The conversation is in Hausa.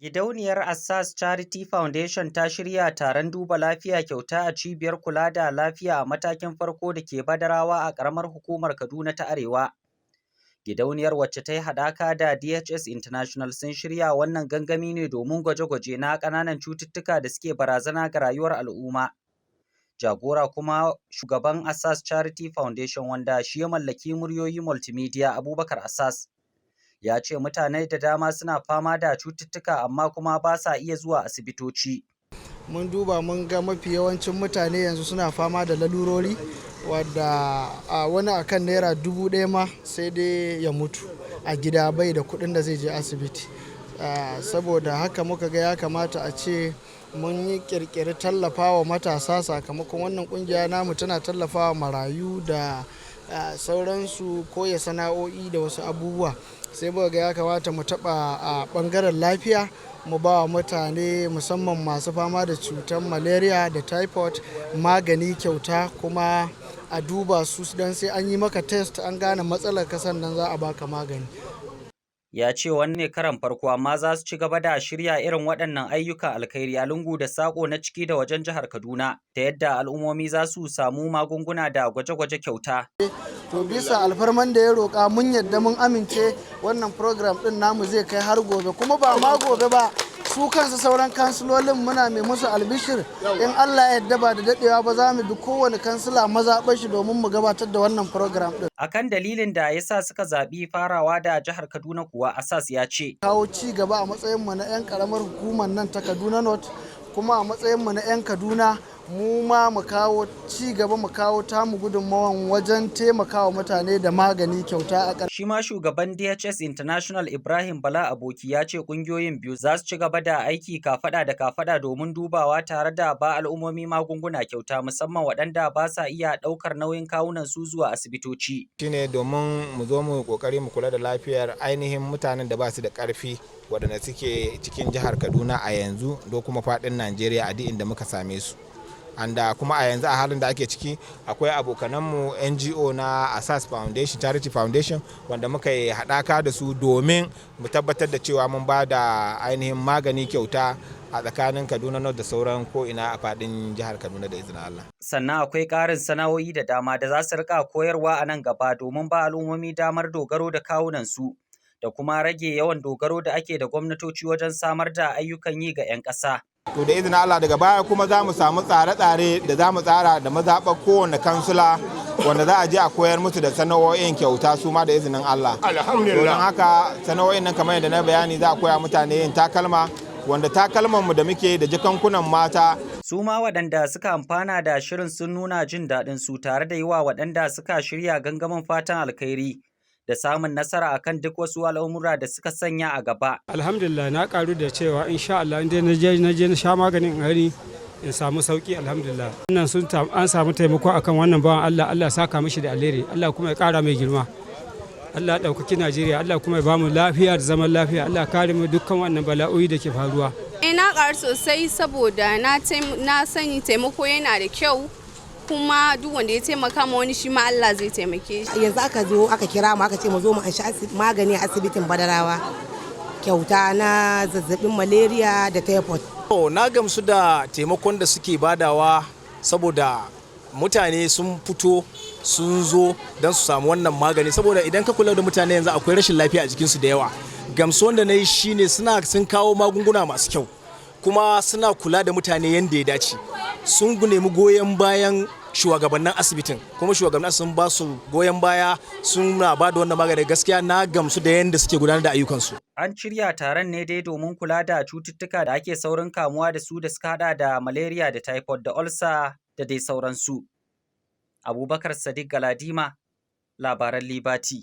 Gidauniyar Access Charity Foundation ta shirya taron duba lafiya kyauta a cibiyar kula da lafiya a matakin farko da ke Badarawa a ƙaramar hukumar Kaduna ta Arewa. Gidauniyar, wacce ta yi haɗaka da DHS International, sun shirya wannan gangami ne domin gwaje-gwaje na ƙananan cututtuka da suke barazana ga rayuwar al'umma. Jagora kuma shugaban Access Charity Foundation, wanda shi ya mallaki Muryoyi Multimedia, Abubakar Assas, ya ce mutane da dama suna fama da cututtuka amma kuma ba sa iya zuwa asibitoci. Mun duba mun ga mafi yawancin mutane yanzu suna fama da lalurori wadda a wani akan naira 1,000 ma sai dai ya mutu a gida, bai da kuɗin da zai je asibiti. Saboda haka muka ga ya kamata a ce mun yi ƙirƙiri tallafawa matasa, sakamakon wannan ƙungiya namu tana tallafawa marayu da sauransu, koya sana'o'i da wasu abubuwa. Sai muka ga ya kamata mu taɓa a ɓangaren lafiya, mu ba wa mutane, musamman masu fama da cutar malaria da typhoid, magani kyauta, kuma a duba su, don sai an yi maka test an gane matsalar ka sannan za a baka magani. Ya ce wannan ne karon farko, amma za su ci gaba da shirya irin waɗannan ayyukan alkhairi a lungu da saƙo na ciki da wajen jihar Kaduna, ta yadda al'ummomi za su samu magunguna da gwaje-gwaje kyauta. To, bisa alfarman da ya roƙa, mun yadda, mun amince. Wannan program ɗin namu zai kai har gobe, kuma ba ma gobe ba, su kansu sauran kansilolin muna mai musu albishir, in Allah ya yarda ba da daɗewa ba za mu bi kowane kansila mazaɓar shi domin mu gabatar da wannan program ɗin. Akan dalilin da ya sa suka zaɓi farawa da jihar Kaduna kuwa, Assas ya ce. Kawo ci gaba a matsayin mu na 'yan ƙaramar hukumar nan ta Kaduna North, kuma a matsayin mu na 'yan Kaduna, mu ma mu kawo ci gaba, mu kawo tamu gudunmawan wajen taimakawa mutane da magani kyauta a Shi ma shugaban DHS International, Ibrahim Bala Aboki, ya ce ƙungiyoyin biyu za su ci gaba da aiki kafaɗa da kafaɗa domin dubawa tare da ba al'ummomi magunguna kyauta, musamman waɗanda ba sa iya ɗaukar nauyin kawunan su zuwa asibitoci. Shine domin mu zo mu kokari mu kula da lafiyar ainihin mutanen da ba su da ƙarfi, waɗanda suke cikin jihar Kaduna a yanzu da kuma faɗin Najeriya a duk inda muka same su. Anda kuma a yanzu, a halin da ake ciki, akwai abokananmu NGO na Asas Foundation, Charity Foundation, wanda muka yi haɗaka da su domin mu tabbatar da cewa mun ba da ainihin magani kyauta a tsakanin Kaduna North da sauran ko'ina a faɗin jihar Kaduna, da izinin Allah. Sannan akwai ƙarin sana'o'i da dama da za su rika koyarwa a nan gaba domin ba al'ummomi damar dogaro da kawunansu da kuma rage yawan dogaro da ake da gwamnatoci wajen samar da ayyukan yi ga 'yan ƙasa. To, da izinin Allah, daga baya kuma za mu samu tsare-tsare da za mu tsara da mazaɓar kowane kansula, wanda za a je a koyar musu da sana'o'in kyauta su ma, da izinin Allah. Alhamdulillah. Don haka sana'o'in nan, kamar yadda na bayani, za a koya mutane yin takalma, wanda takalman mu da muke da jakankunan mata. Su ma waɗanda suka amfana da shirin sun nuna jin daɗin su tare da yi wa waɗanda suka shirya gangamin fatan alkhairi da samun nasara akan duk wasu al'amura da suka sanya a gaba. Alhamdulillah, na karu da cewa insha Allah in na je na sha maganin in gani in samu sauki, alhamdulillah. Wannan sun an samu taimako akan wannan bawan Allah, Allah saka mishi da alheri, Allah kuma ya kara mai girma. Allah ya ɗaukaki Najeriya, Allah kuma ya bamu lafiya da zaman lafiya, Allah kare mu dukkan wannan bala'o'i da ke faruwa. Eh, na ƙaru sosai, saboda na sani taimako yana da kyau, kuma duk wanda ya taimaka ma wani, shi ma Allah zai taimake shi. Yanzu aka zo aka kira mu, aka ce mu zo mu anshi magani a asibitin Badarawa kyauta na zazzabin malaria da typhoid. Na gamsu da taimakon da suke badawa, saboda mutane sun fito sun zo don su samu wannan magani, saboda idan ka kula da mutane yanzu, akwai rashin lafiya a jikinsu da yawa. Gamsuwan da na yi shine sun kawo magunguna masu kyau, kuma suna kula da mutane yadda ya dace. Sun nemi goyon bayan shugabannin asibitin, kuma shugabannin sun ba su goyon baya, suna ba da wannan magani. Gaskiya na gamsu da yadda suke gudanar da ayyukansu. An shirya taron ne dai domin kula da cututtuka da ake saurin kamuwa da su, da suka hada da malaria da typhoid da ulcer da dai sauransu. Abubakar Sadiq Galadima, labaran Liberty.